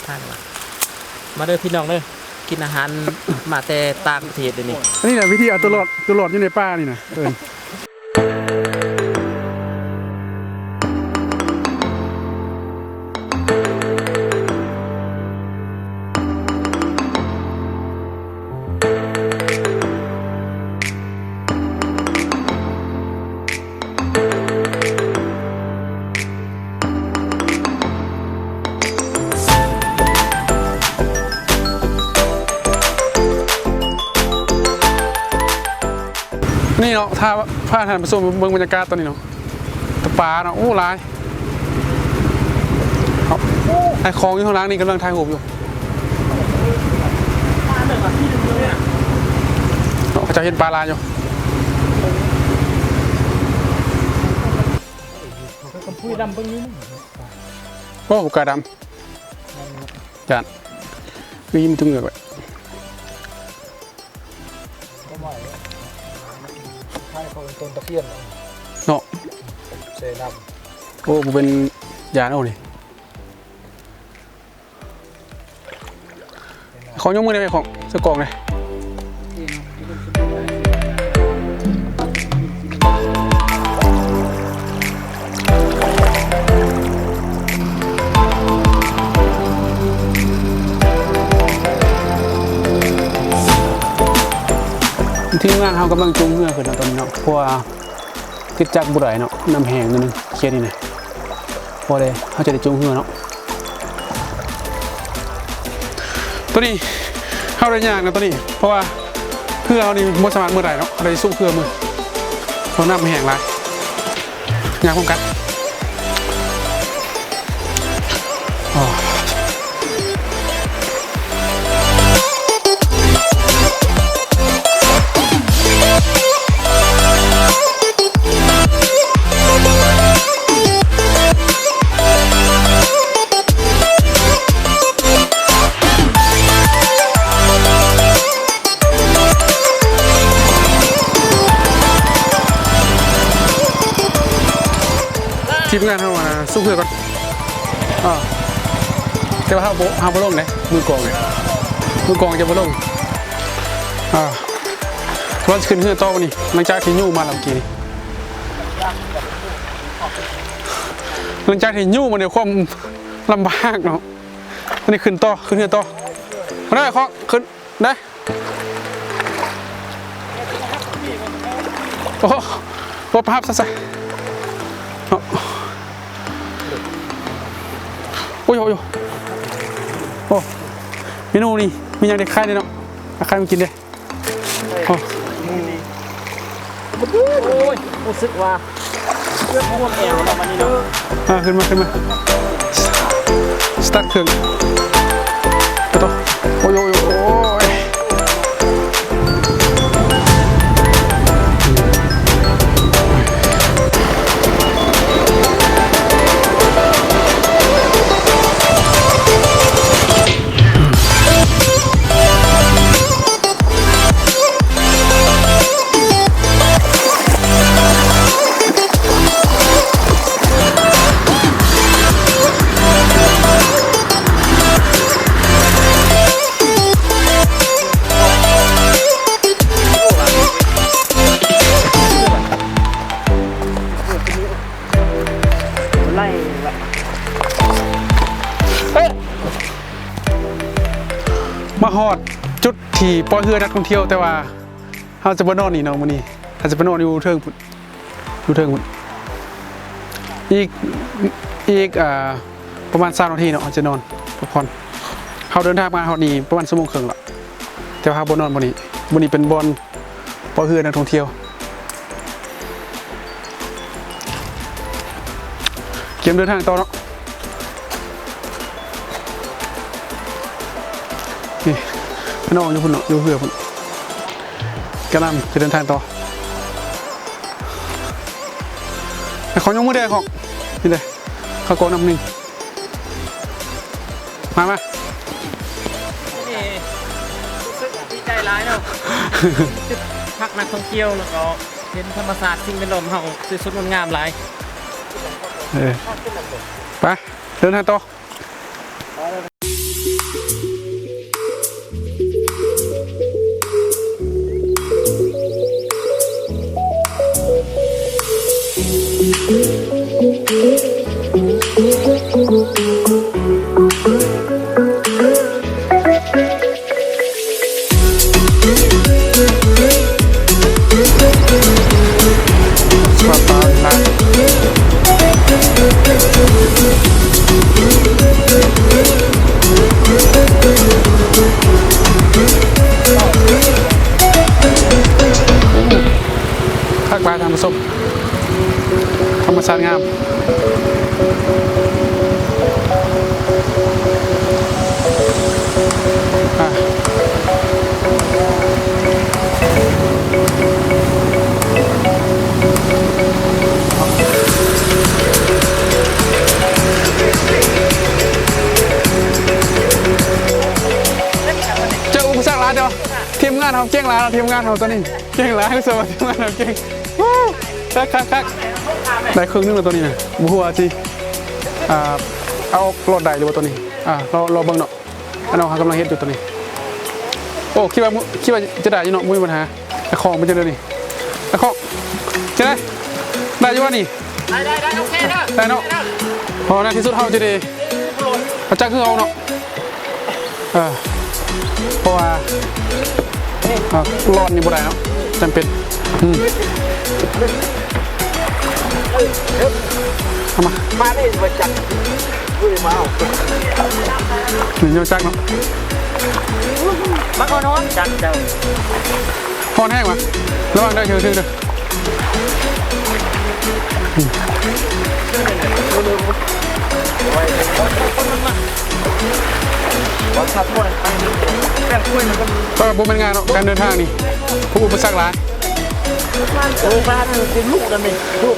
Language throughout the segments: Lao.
ມາເດີພີ່ນ້ອງເດີ ກິນອາຫານມາແຕ່ຕ່າງປະເທດເດີນີ້. ອັນນີ້ນະ ວິທີເອົາຕົວລອດ ຕົວລອດຢູ່ໃນປ່ານີ້ນະ ເອີ. ນີ້ເນາະ ຖ້າພາທ່ານຜູ້ຊົມເບິ່ງບັນຍາກາດຕອນນີ້ເນາະ ຕະປາເນາະ ໂອ້ ຫຼາຍ. ເອົາ ໄອ້ຂອງຢູ່ຂ້າງຫຼັງນີ້ກຳລັງຖ່າຍຮູບຢູ່ ເນາະ ເຂົາເຈົ້າເຫັນປາຫຼາຍຢູ່. ໂອ້ ກາດຳ ຈານ ມີມັນຕົງເງືອກໄວ້ ຄ້າຍເຂົາເປັນຕົ້ນຕະພຽນເນາະ ເສດຳ. ໂອ້ ບໍ່ເປັນຢານ ໂອ້ ນີ້ ຂໍຍົກມືໄດ້ໄໝ ຂອງໃສ່ກ່ອງເດ້. ທີມງານເຮົາກຳລັງຈູງເຮືອຂຶ້ນເນາະຕອນນີ້ເນາະ ເພາະວ່າ ຕິດຈັກບໍ່ໄດ້ເນາະ ນ້ຳແຫ້ງໜ້ອຍໜຶ່ງ ເຂດນີ້ນະ ພໍໄດ້ ເຮົາຈະໄດ້ຈູງເຮືອເນາະ. ຕອນນີ້ເຮົາໄດ້ຍ່າງນະຕອນນີ້ ເພາະວ່າເຮືອເຮົານີ້ບໍ່ສາມາດເມືອໄດ້ເນາະ ເຮົາໄດ້ຊຸກເຮືອເມືອ ເພາະນ້ຳແຫ້ງຫຼາຍ. ຍ່າງພ້ອມກັນ. ທີມງານເຮົາ ອ່າ ຊຸກເຮືອກ່ອນ. ອ່າ ແຕ່ວ່າເຮົາບໍ່ ເຮົາບໍ່ລົງເດ້ ມືກອງເດ້ ມືກອງຈະບໍ່ລົງ. ອ່າ ເຮົາຊິຂຶ້ນເຮືອຕໍ່ບັດນີ້ ຫຼັງຈາກທີ່ຍູ້ມາແລ້ວເມື່ອກີ້ນີ້ ຫຼັງຈາກທີ່ຍູ້ມາດ້ວຍຄວາມລຳບາກເນາະ. ອັນນີ້ຂຶ້ນຕໍ່ ຂຶ້ນເຮືອຕໍ່ ມາເດີ ເຄາະ ຂຶ້ນເດີ. ໂອ້ໂຫ ບໍ່ປະຮັບຊະຊະເນາະ. ໂອ້ຍ ໂອ້ຍ ໂອ້ ເມນູນີ້ມີຫຍັງເດ ຂາຍເດເນາະ ຂາຍມາກິນເດ. ໂອ້ ໂອ້ຍ ຮູ້ສຶກວ່າເກືອບຮວມແອວແລ້ວບັດນີ້ເນາະ. ອ່າ ຂຶ້ນມາ ຂຶ້ນມາ ສະຕາດເຄື່ອງ ໂອ້ໂຫ ໂອ້ຍ ໂອ້ຍ ໂອ້ຍ. ມາຮອດຈຸດທີ່ປ່ອຍເຮືອນັກທ່ອງທ່ຽວ ແຕ່ວ່າເຮົາຈະບໍ່ນອນນີ້ເນາະ ມື້ນີ້ເຮົາຈະໄປນອນຢູ່ເທິງພຸ້ນ ຢູ່ເທິງພຸ້ນ. ອີກ ອີກ ອ່າ ປະມານຊາວນາທີເນາະ ເຮົາຈະນອນພັກຜ່ອນ. ເຮົາເດີນທາງມາຮອດນີ້ປະມານຊົ່ວໂມງເຄິ່ງລະ ແຕ່ວ່າເຮົາບໍ່ນອນບ່ອນນີ້. ບ່ອນນີ້ເປັນບ່ອນ ປ່ອຍເຮືອນັກທ່ອງທ່ຽວ ກຽມເດີນທາງຕໍ່ເນາະ. ນີ້ ນ້ອງຢູ່ພຸ້ນເນາະ ຢູ່ເຮືອພຸ້ນ ກຳລັງຈະເດີນທາງຕໍ່. ຂໍຍົກມືແດ່ ຂອງ ນີ້ເດ້ ເຂົ້າກ່ອງນ້ຳໜຶ່ງ. ມາ ມາ ນີ້ ຮູ້ສຶກດີໃຈຫຼາຍເນາະ ຈຸດພັກນັກທ່ອງທ່ຽວ ແລ້ວກໍເຫັນທຳມະຊາດ ສິ່ງແວດລ້ອມເຮົາ ສວຍສົດງົດງາມຫຼາຍ. ເອີ ໄປ ເດີນທາງຕໍ່. ຄັກຫຼາຍທ່ານຜູ້ຊົມ. ທຳມະຊາດງາມ. ອ່າ ເຈີອຸປະສັກຫຼາຍເນາະ. ທີມງານເຮົາເກັ່ງຫຼາຍເນາະ ທີມງານເຮົາຕອນນີ້. ເກັ່ງຫຼາຍ ສະບາຍ ທີມງານເຮົາເກັ່ງ. ໂອ້ ຄັກໆໆ ໄດ້ເຄິ່ງໜຶ່ງແລ້ວຕອນນີ້ນະ. ບໍ່ຮູ້ວ່າຊິ ອ່າ ເອົາອອກລອດໄດ້ຫຼືບໍ່ຕອນນີ້. ອ່າ ລໍ ລໍເບິ່ງເນາະ. ອັນນັ້ນເຮົາກຳລັງເຮັດຢູ່ຕອນນີ້. ໂອ້ ຄິດວ່າ ຄິດວ່າຈະໄດ້ຢູ່ເນາະ ບໍ່ມີບັນຫາ. ຕາຂອງເປັນຈັ່ງໃດນີ້? ຕາຂອງ ຈັ່ງໃດ? ໄດ້ຢູ່ບໍ່ນີ້? ໄດ້ ໄດ້ ໄດ້ ໂອເຄເດີ ໄດ້ເນາະ. ເພາະໃນທີ່ສຸດເຮົາຈະໄດ້ ເຮົາຈັກຄືເຮົາເນາະ. ເອີ ເພາະວ່າ ອ່າ ລອດນີ້ບໍ່ໄດ້ເນາະ ຈຳເປັນ. ອືມ ເອົາມາ ມານີ້ບໍ່ຈັກ ບໍ່ໄດ້ມາເອົາ ນີ້ເຈົ້າຈັກເນາະ. ມາກ່ອນຮ້ອນຈັກເຈົ້າ ຮ້ອນແຮງຫວາ? ລະວັງເດີ ຖືກ ຖືກເດີ. ເອີ ບໍ່ແມ່ນງ່າຍເນາະ ການເດີນທາງນີ້ ຜູ້ອຸປະສັກຫຼາຍ. ໂອ້ ບ້ານເປັນລູກນຳນີ້ ລູກ.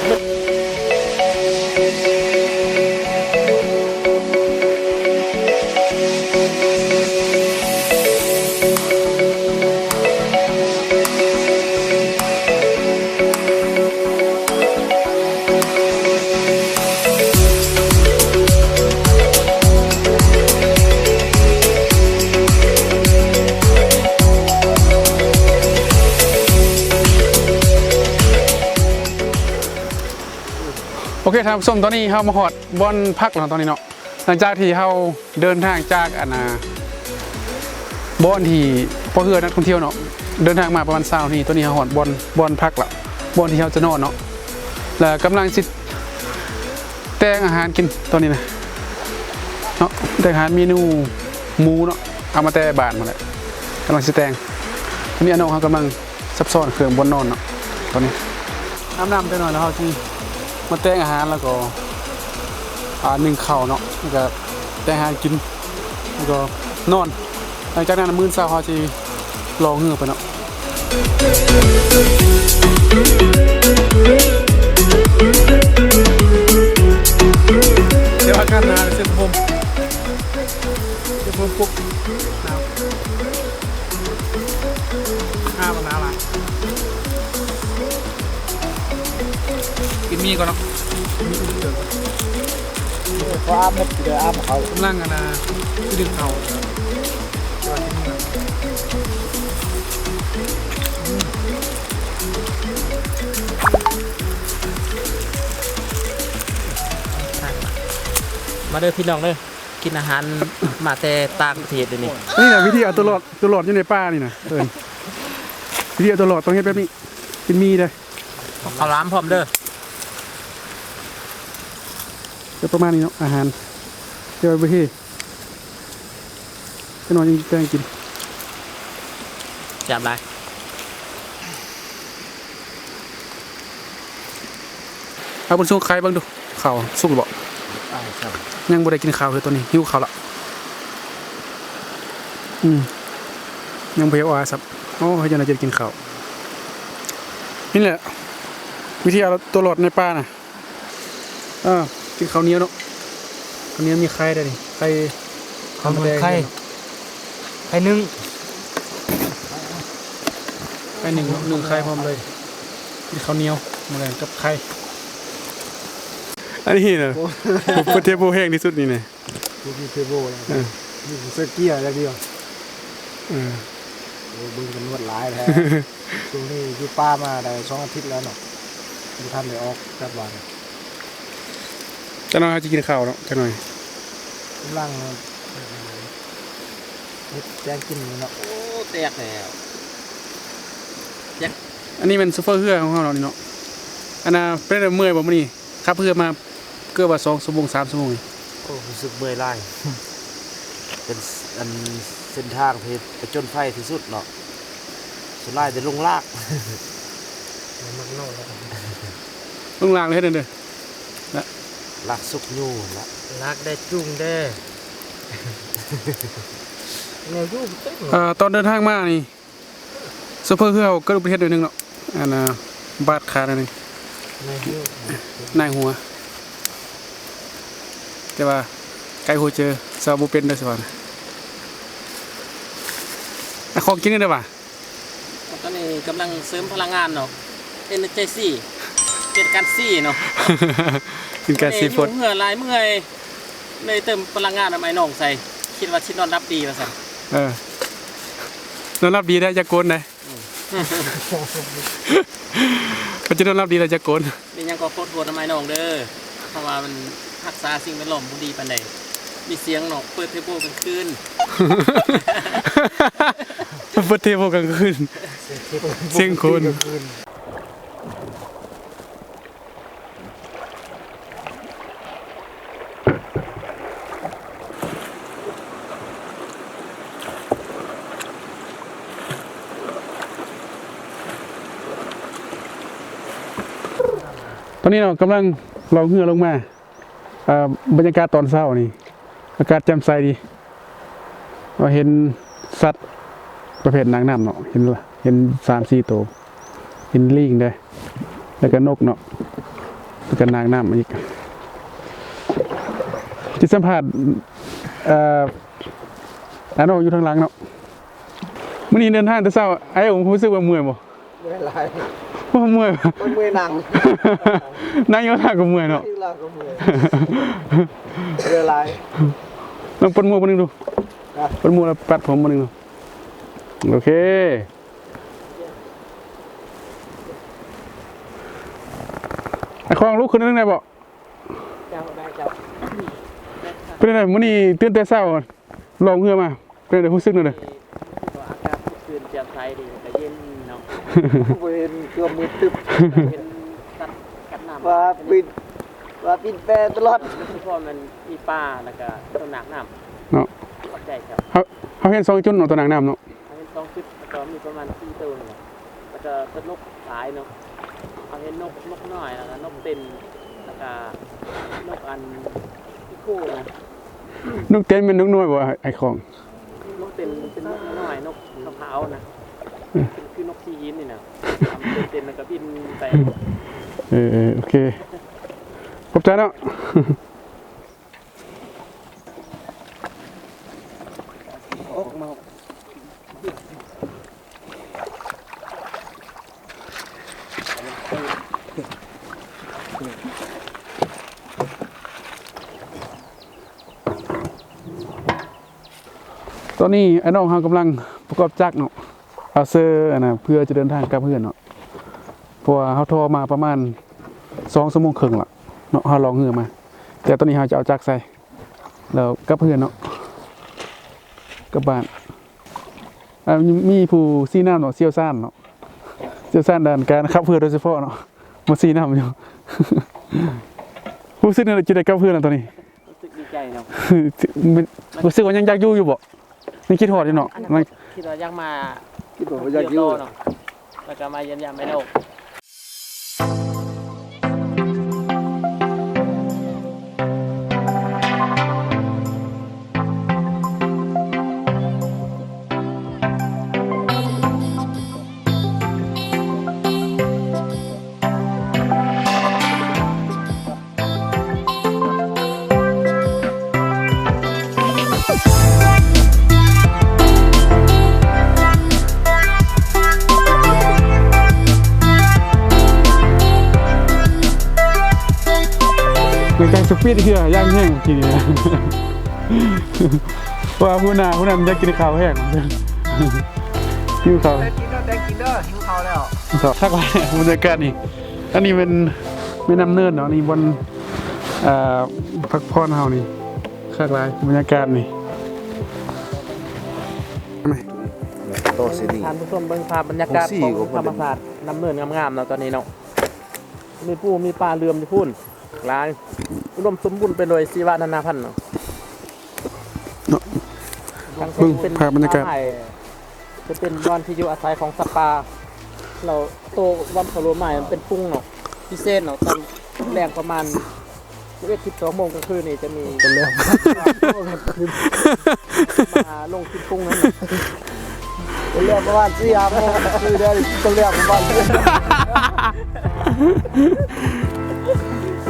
ໂອເຄ ທ່ານຜູ້ຊົມ ຕອນນີ້ເຮົາມາຮອດບ່ອນພັກແລ້ວເນາະ ຕອນນີ້ເນາະ. ຫຼັງຈາກທີ່ເຮົາເດີນທາງຈາກ ອັນນ່າ ບ່ອນທີ່ ເພາະເຮືອນັກທ່ອງທ່ຽວເນາະ ເດີນທາງມາປະມານຊາວນາທີ ຕອນນີ້ເຮົາຮອດບ່ອນ ບ່ອນພັກລະ ບ່ອນທີ່ເຮົາຈະນອນເນາະ. ແລະກຳລັງຊິແຕ່ງອາຫານກິນຕອນນີ້ນະເນາະ ແຕ່ງອາຫານເມນູໝູເນາະ ເອົາມາແຕ່ບ້ານພຸ້ນແຫຼະ ກຳລັງຊິແຕ່ງ. ຕອນນີ້ອານ້ອງເຮົາກຳລັງ ສັບຊ້ອນເຄື່ອງບ່ອນນອນເນາະ. ຕອນນີ້ອາບນ້ຳຈັກໜ່ອຍ ແລ້ວເຮົາຊິມາແຕ່ງອາຫານ ແລ້ວກໍ ອ່າ ໜຶ້ງເຂົ້າເນາະ ແລ້ວກໍແຕ່ງອາຫານກິນ ແລ້ວກໍນອນ. ຫຼັງຈາກນັ້ນມື້ເຊົ້າເຮົາຊິລ່ອງເຮືອໄປເນາະ. ດຽວອາກາດໜາວ ເສື້ອໂຄງ ເສື້ອໂຄງປົກ ໜາວ. ໜາວບໍ່ໜາວຫຼາຍ ກິນໝີ່ກ່ອນເນາະ. ເຂົາອາບໝົດ ຊິໄດ້ອາບເຂົາ ກຳລັງ ອັນນ່າ ຊິດຶງເຂົ້າ. ມາເດີພີ່ນ້ອງເດີ ກິນອາຫານມາແຕ່ຕ່າງປະເທດເດນີ້. ນີ້ນະວິທີເອົາຕົວລອດ ຕົວລອດຢູ່ໃນປ່ານີ້ນະ ເອີ ວິທີເອົາຕົວລອດຕ້ອງເຮັດແບບນີ້. ກິນໝີ່ເດີ ເອົາເຂົ້າຫຼາມພ້ອມເດີ. ກໍປະມານນີ້ເນາະ ອາຫານ ແຕ່ວ່າບໍ່ເຮ ຈັກໜ່ອຍຍັງແຕ່ງກິນ ແຊບຫຼາຍ. ເອົາບຸນສຸກໄຂເບິ່ງດູ ເຂົ້າສຸກຫຼືບໍ່? ຍັງບໍ່ໄດ້ກິນເຂົ້າເທື່ອ ຕອນນີ້ຫິວເຂົ້າລະ. ອືມ ຍັງບໍ່ເຫັນອາສັບ. ໂອ້ ເຮັດຈັ່ງໃດຈະໄດ້ກິນເຂົ້າ? ນີ້ແຫຼະ ວິທີເອົາຕົວລອດໃນປ່ານະ. ເອີ ກິນເຂົ້າໜຽວເນາະ ເຂົ້າໜຽວມີໄຂ່ໄດ໋ນີ້ ໄຂ່ ເຂົ້າໜຽວ ໄຂ່ ໄຂ່ໜຶ້ງ ໄຂ່ໜຶ້ງເນາະ ໜຶ້ງໄຂ່ພ້ອມເລີຍ. ກິນເຂົ້າໜຽວມື້ແລງກັບໄຂ່. ອັນນີ້ນະ ໂອ້ ປະເທດຜູ້ແຮງທີ່ສຸດນີ້ນະ ຜູ້ມີເທໂບແລ້ວ ເອີ ມີເຊີເກຍຢ່າງດຽວ. ເອີ ໂອ້ ເບິ່ງຈຳນວນຫຼາຍແທ້. ຊ່ວງນີ້ຢູ່ປ່າມາໄດ້ສອງອາທິດແລ້ວເນາະ ບໍ່ທັນໄດ້ອອກຈາກບ້ານ. ຈັກໜ່ອຍເຮົາຈະກິນເຂົ້າເນາະ ຈັກໜ່ອຍ. ກຳລັງເຮັດແກງກິນຢູ່ເນາະ. ໂອ້ ແຕກແລ້ວ ແຕກ. ອັນນີ້ແມ່ນໂຊເຟີເຮືອຂອງເຮົາເນາະ ນີ້ເນາະ. ອັນນ່າ ເປັນໄດ້ເມື່ອຍບໍ່ມື້ນີ້? ຂັບເຮືອມາເກືອບວ່າສອງຊົ່ວໂມງ ສາມຊົ່ວໂມງນີ້. ໂອ້ ຮູ້ສຶກເມື່ອຍຫຼາຍ ເປັນ ອັນ ເສັ້ນທາງທີ່ຜະຈົນໄພທີ່ສຸດເນາະ. ສ່ວນຫຼາຍແຕ່ລົງລາກ ມັກນອນແລ້ວ ລົງລາກເລີຍເດີ ລາກຊຸກຍູ້ລະ ລາກແດ່ຈູງແດ່ ແນວຢູ່ເຕັມ. ເອີ ຕອນເດີນທາງມານີ້ ໂຊເຟີເຮືອເຮົາເກີດອຸບັດຕິເຫດໜ້ອຍໜຶ່ງເນາະ ອັນນ່າ ບາດຂາໜ້ອຍໜຶ່ງ ນາຍຫົວ ແຕ່ວ່າໄກຫົວເຈີ ຊາວບໍ່ເປັນເດີ ສະຫວັນ. ອາ ຂອງກິນນີ້ເດ້ຫວາ? ຕອນນີ້ກຳລັງເສີມພະລັງງານເນາະ ເອັນເນີຈີຊີ ເປັນການຊີເນາະ ເປັນການຊີໂພດ ເມື່ອຍຫຼາຍ ເມື່ອຍ ເລີຍເຕີມພະລັງງານນຳອ້າຍນ້ອງໃສ່ ຄິດວ່າຊິນອນຫຼັບດີວ່າຊັ້ນ. ເອີ ນອນຫຼັບດີໄດ້ ຢ່າໂກນໄດ໋ ອືມ ຄັນຈະນອນຫຼັບດີແລ້ວຢ່າໂກນ. ເປັນຫຍັງກໍຂໍໂທດນຳອ້າຍນ້ອງເດີ ເພາະວ່າມັນຮັກສາສິ່ງແວດລ້ອມບໍ່ດີປານໃດ ມີສຽງນອກ ເປີດເທໂບກາງຄືນ ເປີດເທໂບກາງຄືນ ສຽງຄົນ. ຕອນນີ້ເນາະ ກຳລັງລ່ອງເຮືອລົງມາ ເອີ ບັນຍາກາດຕອນເຊົ້ານີ້ ອາກາດແຈ່ມໃສດີ ວ່າເຫັນສັດປະເພດນາງນ້ຳເນາະ ເຫັນ ເຫັນສາມສີ່ໂຕ ເຫັນລີງເດ້ ແລ້ວກະນົກເນາະ ແລ້ວກະນາງນ້ຳອີກ. ຊິສຳພາດ ເອີ ອ້າຍນ້ອງຢູ່ທາງຫຼັງເນາະ. ມື້ນີ້ເດີນທາງແຕ່ເຊົ້າ ອ້າຍໂອງຮູ້ສຶກວ່າເມື່ອຍບໍ່? ເມື່ອຍຫຼາຍ ບໍ່ເມື່ອຍ ມັນເມື່ອຍນັ່ງ ນັ່ງຢູ່ທາງກໍເມື່ອຍເນາະ ຢູ່ລາວກໍເມື່ອຍ ເມື່ອຍຫຼາຍ. ລອງປົດໝວກເບິ່ງດູ ຮະ ປົດໝວກແລ້ວປັດຜົມເບິ່ງດູ. ໂອເຄ ອ້າຍຄອງ ລຸກຂຶ້ນໜຶ່ງໄດ້ບໍ່? ເຈົ້າ ໄດ້ເຈົ້າ. ເປັນຈັ່ງໃດ ມື້ນີ້ຕື່ນແຕ່ເຊົ້າ ລ່ອງເຮືອມາ ເປັນຈັ່ງໃດ ຮູ້ສຶກແນວໃດ? ອາກາດຄືນແຈ່ມໃສດີ ແລ້ວກໍເຢັນເນາະ ບໍ່ເຫັນ ເກືອບມືດຕຶບ ເຫັນສັດກັດນ້ຳ ວ່າປິ່ນ ວ່າປິ່ນແປຕະຫຼອດ ໂດຍສະເພາະແມ່ນມີປາ ແລ້ວກໍຕົ້ນນາງນ້ຳເນາະ. ຂອບໃຈເຈົ້າ. ເຮົາ ເຮົາເຫັນສອງຈຸດເນາະ ຕົ້ນນາງນ້ຳເນາະ ເຮົາເຫັນສອງຈຸດ ແລ້ວກໍມີປະມານສີ່ໂຕນີ້ແຫຼະ ແລ້ວກໍຕົວນົກຫຼາຍເນາະ ເຮົາເຫັນນົກ ນົກນ້ອຍ ແລ້ວກໍນົກເຕັນ ແລ້ວກໍນົກອັນ ອີໂຄນະ. ນົກເຕັນແມ່ນນົກນ້ອຍບໍ່ ອ້າຍຄອງ? ນົກເຕັນເປັນນົກນ້ອຍ ນົກຂາວໆນະ ເປັນຄືນົກຂີ້ຫີນນີ້ນະ ເຕັນໆ ແລ້ວກໍບິນໄປ. ເອີໆ ໂອເຄ ຂອບໃຈເນາະ. ຕອນນີ້ອ້າຍນ້ອງເຮົາກຳລັງປະກອບຈັກເນາະ ເອົາເຊີ ອັນນ່າ ເພື່ອຈະເດີນທາງກັບເຮືອນເນາະ ເພາະວ່າເຮົາທໍ້ມາປະມານສອງຊົ່ວໂມງເຄິ່ງລະເນາະ ເຮົາລ່ອງເຮືອມາ ແຕ່ຕອນນີ້ເຮົາຈະເອົາຈັກໃສ່ ແລ້ວກັບເຮືອນເນາະ ກັບບ້ານ. ອ່າ ມີ ມີຜູ້ຊີ້ນຳເນາະ ຊ່ຽວຊານເນາະ ຊ່ຽວຊານດ້ານການຂັບເຮືອໂດຍສະເພາະເນາະ ມາຊີ້ນຳຢູ່. ຮູ້ສຶກແນວໃດ ຈຶ່ງໄດ້ກັບເຮືອນລະຕອນນີ້? ຮູ້ສຶກດີໃຈເນາະ ຮູ້ສຶກວ່າຍັງຢາກຢູ່ຢູ່ບໍ່? ຍັງຄິດຮອດຢູ່ເນາະ ອັນນັ້ນ ມັນ ຄິດວ່າຢາກມາ ຄິດວ່າຢາກຢູ່ເນາະ ແລ້ວກໍມາຢ້ຽມຢາມໄມໂນ. ໃນການສະປີດເຮືອຢ່າງແຮງທີນີ້ ວ່າຫົວໜ້າຜູ້ນັ້ນຢາກກິນເຂົ້າແຮງ ຫິວເຂົ້າ ໄດ້ກິນແລ້ວ ໄດ້ກິນເດີ ຫິວເຂົ້າແລ້ວ. ຄັກຫຼາຍບັນຍາກາດນີ້. ອັນນີ້ແມ່ນແມ່ນ້ຳເນີນເນາະ ນີ້ບ່ອນ ເອີ ພັກຜ່ອນເຮົານີ້ ຄັກຫຼາຍ ບັນຍາກາດນີ້. ຕໍ່ຊິນີ້ ທ່ານຜູ້ຊົມເບິ່ງພາບບັນຍາກາດຂອງທຳມະຊາດນ້ຳເນີນງາມໆເນາະ ຕອນນີ້ເນາະ. ມີປູມີປາເຫຼືອມຢູ່ພຸ້ນຫຼາຍ ອຸດົມສົມບູນໄປໂດຍຊີວະນານາພັນເນາະ ເນາະ. ເບິ່ງພາບບັນຍາກາດ ຈະເປັນບ່ອນທີ່ຢູ່ອາໄສຂອງສັດປ່າ ແລ້ວໂຕວັນພະໂລມາຍມັນເປັນຝູງເນາະ ພິເສດເນາະ ຕອນແລງປະມານສິບເອັດ ສິບສອງໂມງກາງຄືນນີ້ຈະມີ ຕອນແລງ ມາລົງກິນປຸງນັ້ນ ຕອນແລງປະມານສີ່ຫ້າໂມງຄືໄດ້ ຕອນແລງປະມານ ຕ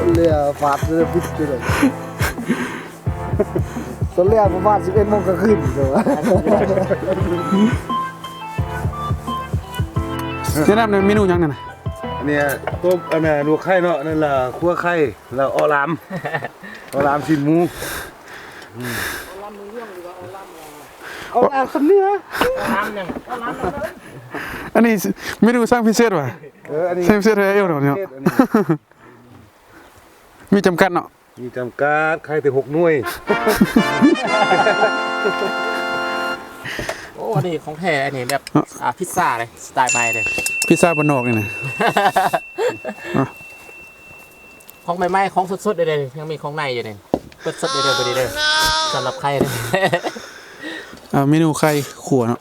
ອນແລງຟາດເລີຍ ບິດເລີຍ ຕອນແລງປະມານສິບເອັດໂມງກາງຄືນ. ແນະນຳແນ່ ເມນູຫຍັງນັ້ນນະ? ອັນນີ້ຕົ້ມ ອັນນັ້ນ ລວກໄຂ່ເນາະ ນັ້ນລະຂົ້ວໄຂ່ ແລ້ວເອາະລາມ ເອາະລາມຊີ້ນໝູ ເອາະລາມສຳເໜືອ ອັນນີ້ເມນູສັ່ງພິເສດຫວາ? ເອີ ອັນນີ້ສັ່ງພິເສດໃຫ້ເອວເນາະ ມີຈຳກັດເນາະ ມີຈຳກັດ ຂາຍແຕ່ຫົກໜ່ວຍ. ໂອ້ ອັນນີ້ຂອງແທ້ ອັນນີ້ແບບ ເນາະ ອ່າ ພິດຊາເດ້ ສະໄຕລ໌ໃໝ່ເດ້ ພິດຊາບ້ານນອກນີ້ນະ. ຂອງໃໝ່ໆ ຂອງສົດໆເດ້ ຍັງມີຂອງໃນຢູ່ນີ້ ສົດໆເດ້ ບໍ່ດີເດີ ສຳລັບໄຂ່ເດ້. ອ່າ ເມນູໄຂ່ຂົ້ວເນາະ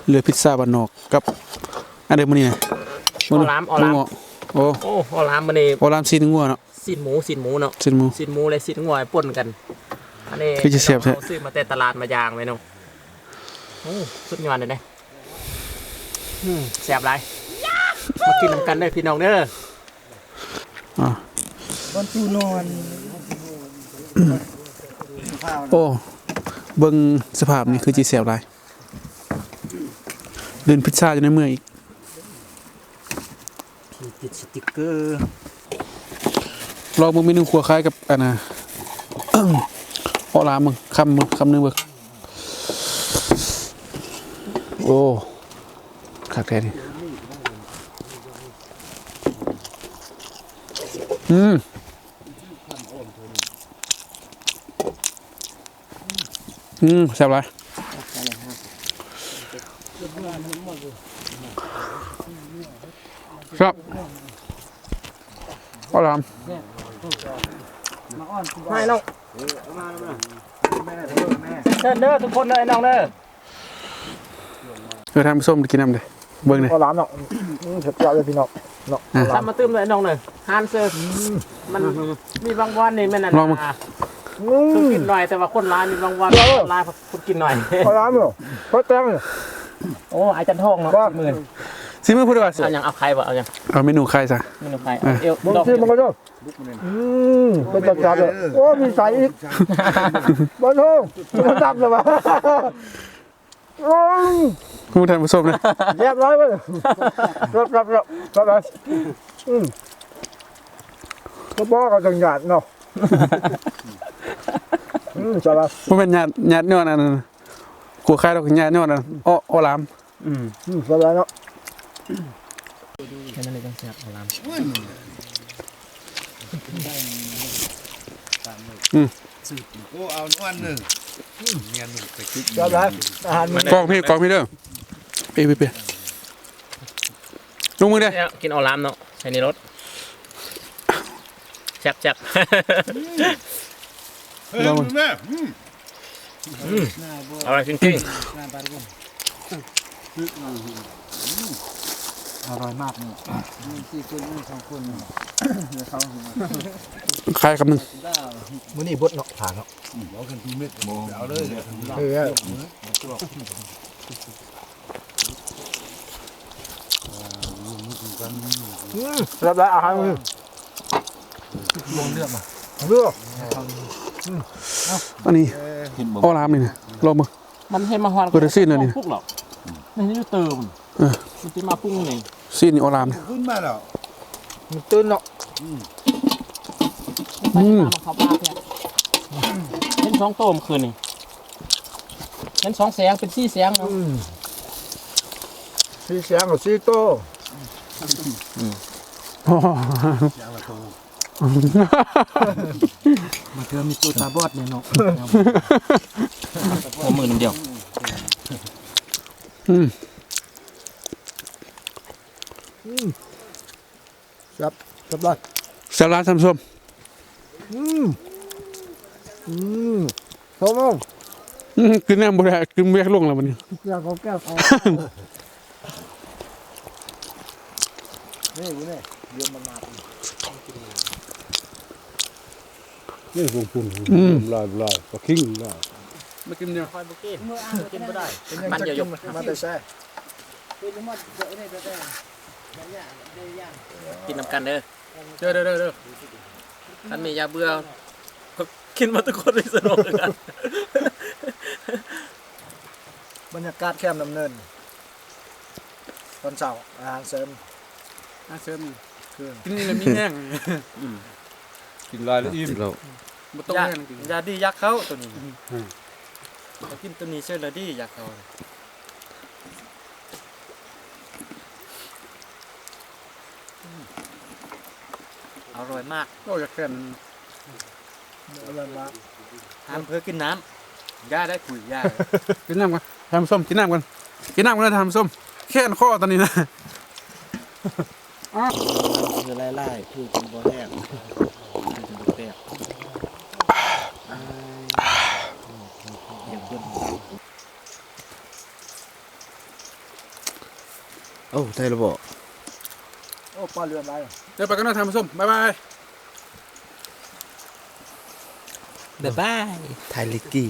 ເຫຼືອພິດຊາບ້ານນອກກັບອັນເດີມມື້ນີ້ນະ ເອົາລາມ ເອົາລາມ ໂອ້ ເອົາລາມມື້ນີ້ ເອົາລາມຊີ້ນງົວເນາະ ຊີ້ນໝູ ຊີ້ນໝູເນາະ ຊີ້ນໝູ ຊີ້ນໝູ ແລະ ຊີ້ນງົວປົນກັນ. ອັນນີ້ຄືຊິແຊບແທ້ ເຮົາຊື້ມາແຕ່ຕະຫຼາດມາຢ່າງແມ່ນເນາະ. ໂອ້ ສຸດຍອດເລີຍເດ້ ອືມ ແຊບຫຼາຍ ມາກິນນຳກັນເດີພີ່ນ້ອງເດີ. ອ່າ ບ່ອນຕູນອນ ໂອ້ ເບິ່ງສະພາບນີ້ຄືຊິແຊບຫຼາຍ ເດີນພິດຊາຢູ່ໃນເມືອງອີກ ຕິດສະຕິກເກີ ລອງເບິ່ງເມນູຂົ້ວໄຂ່ກັບອັນນ່າ ເອາະລາມເບິ່ງ ຄຳເບິ່ງ ຄຳໜຶ່ງເບິ່ງ. ໂອ້ ຄັກແທ້ນີ້ ອືມ ອືມ ແຊບຫຼາຍ ແຊບ ເອົາລາມ ມາອ້ອນ ມາເນາະ ເຊີນເດີທຸກຄົນເດີ ໄອ້ນ້ອງເດີ. ເອີ ທ່ານຜູ້ຊົມໄດ້ກິນນຳເດ້ ເບິ່ງເດ້ ເອົາລາມເນາະ ອືມ ສຸດຍອດເລີຍພີ່ນ້ອງເນາະ ອ່າ ເອົາລາມ ມາຕື່ມເລີຍນ້ອງເດີ ຮ້ານເຊີ ອືມ ມັນມີບາງວັນນີ້ແມ່ນອັນ ລອງເບິ່ງ ອ່າ ອືມ ຄົນກິນໜ້ອຍ ແຕ່ວ່າຄົນຫຼາຍ ມີບາງວັນ ເອີ ຄົນຫຼາຍ ຄົນກິນໜ້ອຍ ເອົາລາມເນາະ ເພິ່ນແຕ່ງ ໂອ້ ອາຈານທອງເນາະ ສີມື ສີມືຜູ້ໃດວະ ເອົາຫຍັງ ເອົາໄຂ່ບໍ່ ເອົາຫຍັງ ເອົາເມນູໄຂ່ຊະ ເມນູໄຂ່ ເອີ ເອົາ ລອງຊີມເບິ່ງກ່ອນເດີ. ອືມ ເປັນຕາແຊບເລີຍ ໂອ້ ມີໃສອີກ ບໍ່ໂທ ບໍ່ຈັບແລ້ວຫວາ. ໂອ້ຍ ຜູ້ທ່ານຜູ້ຊົມນະ ແຊບຫຼາຍເວີຍ ແຊບໆໆ ອືມ ກະບໍ່ກະຈັ່ງຍາດເນາະ ອືມ ແຊບຫຼາຍ ບໍ່ແມ່ນຍາດ ຍາດຍ້ອນອັນນັ້ນ ກົວຄາຍດອກ ຍາດຍ້ອນອັນ ເອາະ ເອາະລາມ ອືມ ອືມ ແຊບຫຼາຍເນາະ ແຄ່ນັ້ນເລີຍຈັ່ງແຊບ ເອາະລາມ ອືມ ໂອ້ ເອົານວນໜຶ່ງ ເມນູໄປກິນ ແຊບຫຼາຍ ອາຫານມື້ ກ້ອງພີ້ ກ້ອງພີ້ເດີ ເປ ເປ ເປ ລົງມືເດີ ກິນເອາະລາມເນາະ ໃສ່ໃນລົດ ແຊບໆ ເອີຍ ລອງ ແມ່ ອືມ ອືມ ອະຮ່ອຍຈິງໆ ອະຮ່ອຍມາກເນາະ ສີ່ຄົນ ສອງຄົນ ເຂົາ ໄຂ່ຄຳໜຶ່ງ ມື້ນີ້ບົດເນາະ ຖານເນາະ ອືມ ເອົາເລີຍ ເອີ ອືມ ແຊບຫຼາຍອາຫານມື້ນີ້ ລອງເລືອກມາ ເລືອກ ອືມ ອັນນີ້ ເຫັນບໍ່ ເອົາລາມນີ້ນະ ລອງເບິ່ງ ມັນໃຫ້ມາຮອດ ເປີດຊີ້ນແລ້ວນີ້ ມັນຢູ່ເຕີມ ເອີ ມັນຊິມາປຸງນີ້ ຊີ້ນນີ້ເອົາລາມນີ້ ຂຶ້ນມາແລ້ວ ມັນຕື່ນເນາະ ອືມ ອືມ ເຫັນສອງໂຕມື້ຄືນນີ້ ເຫັນສອງແສງ ເປັນສີ່ແສງເນາະ ອືມ ສີ່ແສງກະສີ່ໂຕ ອືມ ສຽງລະໂຕ ບາງເທື່ອມີໂຕຕາບອດແດ່ເນາະ ຫົວມືນຳດຽວ ອືມ ອືມ ແຊບ ແຊບຫຼາຍ ແຊບຫຼາຍທ່ານຜູ້ຊົມ ອືມ ອືມ ຊົມເອົາ ອືມ ກິນແນວບໍ່ໄດ້ ກິນບໍ່ຢາກລົງແລ້ວບັດນີ້ ເກືອເຂົາແກ້ວເຂົາ ນີ້ຢູ່ນີ້ ດຽວມັນມາ ນີ້ພວກພຸ້ນ ອືມ ຫຼາຍໆ ປາຄິງຫຼາຍ ມາກິນເດີ ຂ້ອຍບໍ່ກິນ ກິນບໍ່ໄດ້ ມັນເຍອະຢູ່ ມາແຕ່ໃສ ກິນນຳກັນເດີ ເດີໆໆໆ ຄັນມີຢາເບື່ອ ກິນໝົດທຸກຄົນ ສະໜຸກຄືກັນ ບັນຍາກາດແຄມນ້ຳເນີນ ຕອນເຊົ້າ ອາຫານເສີມ ອາຫານເສີມ ຄື ກິນນີ້ແລ້ວມີແຮງ ອືມ ກິນຫຼາຍແລ້ວອີ່ມ ກິນແລ້ວ ບໍ່ຕ້ອງແຮງ ຢາດີຢາເຂົ້າໂຕນີ້ ອືມ ກິນໂຕນີ້ເສີມແລ້ວດີຢາເຂົ້າ ອະລ່ອຍມາກ ໂອ້ ຢາກແຄມ ອະລ່ອຍມາກ ຫ້າມເຜີກິນນ້ຳ ຢ່າໄດ້ຄຸຍ ຢ່າ ກິນນ້ຳກ່ອນ ທ່ານຜູ້ຊົມ ກິນນ້ຳກ່ອນ ກິນນ້ຳກ່ອນນະທ່ານຜູ້ຊົມ ແຄມຄໍຕອນນີ້ນະ ອ້າວ ຄືຫຼາຍໆ ຄືກິນບໍ່ແຮງ ຄືກິນບໍ່ແຊບ ໂອ້ ໄດ້ແລ້ວບໍ່ ໂອ້ ປາເຫຼືອມຫຼາຍ ເດີ ໄປກັນເນາະທ່ານຜູ້ຊົມ ບາຍບາຍ ບາຍບາຍ ຖ່າຍລິກກີ້